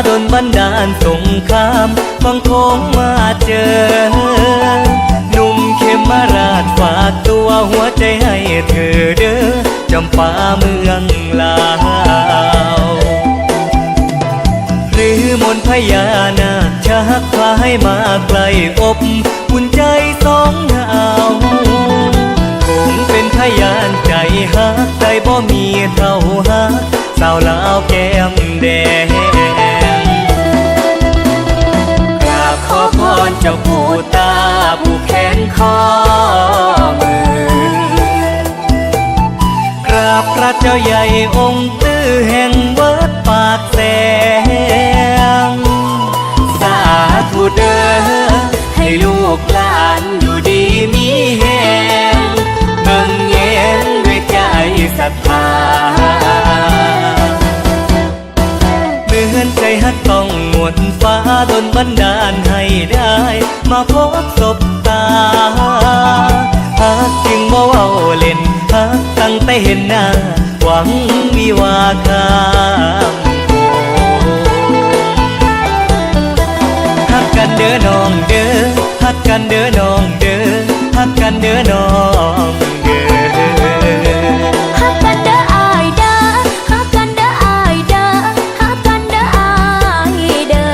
ດົນບັນດານສົງຄາມ ຝັ່ງໂຂງມາເຈີ ໜຸ່ມເຂມມະລາດຝາກຕົວ ຫົວໃຈໃຫ້ເທີເດີ ຈຳປາເມືອງລາວ ຫຼືມົນພະຍານາກ ຈະຮັກພາໃຫ້ມາໃກ້ອົບ ອຸ່ນໃຈສອງດາວ ຄົງເປັນພະຍານໃຈຮັກ ໃດບໍ່ມີເທົ່າຮັກ ສາວລາວແກ້ມແດງ ກາບຂໍພອນເຈົ້າປູ່ຕາ ຜູກແຂນຂໍ້ມື ກາບພະເຈົ້າໃຫຍ່ອົງຕື້ ແຫ່ງເວີດປາກແຊງ ສາທຸເດີ ໃຫ້ລູກຫຼານຢູ່ດີມີແຮງ ເບິ່ງແຍງດ້ວຍໃຈສັດທາ ເມື່ອເຮືອນໃຈຮັກຕ້ອງໝົດຟ້າ ດົນບັນດານໃຫ້ໄດ້ມາພົບສົບຕາ ຮັກຈຶ່ງບໍ່ເວົ້າເລ່ນ ຮັກຕັ້ງແຕ່ເຫັນໜ້າ ຫວັງວິວາຂ້າມໂຂງ ຮັກກັນເດີນ້ອງເດີ ຮັກກັນເດີນ້ອງເດີ ຮັກກັນເດີນ້ອງເດີ ຮັກກັນເດີອ້າຍເດີ ຮັກກັນເດີອ້າຍເດີ ຮັກກັນເດີອ້າຍເດີ.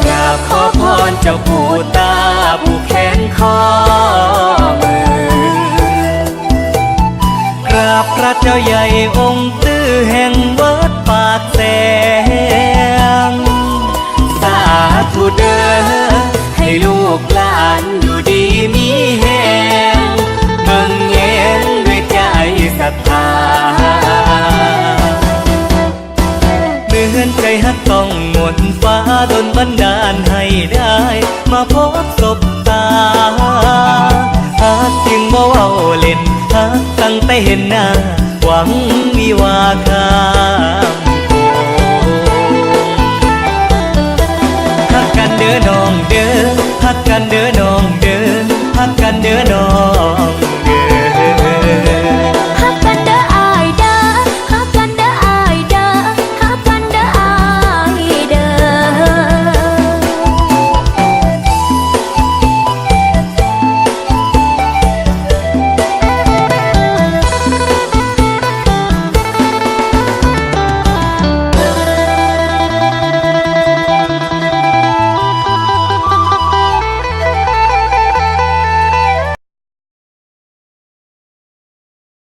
ກາບຂໍພອນເຈົ້າປູ່ຕາ ຜູກແຂນຂໍ້ມື ກາບພະເຈົ້າໃຫຍ່ອົງຕື້ ແຫ່ງເວີດປາກແຊງ ສາທຸເດີ ໃຫ້ລູກຫຼານຢູ່ດີມີແຮງ ເບິ່ງແຍງດ້ວຍໃຈສັດທາ ເມື່ອເຮືອນໃຈຮັກຕ້ອງໝົດຟ້າ ດົນບັນດານໃຫ້ໄດ້ມາພົບສົບຕາ ຮັກຈຶ່ງບໍ່ເວົ້າເລ່ນ ຮັກຕັ້ງແຕ່ເຫັນໜ້າ ຫວັງວິວາຂ້າມໂຂງ ຮັກກັນເດີນ້ອງເດີ ຮັກກັນເດີ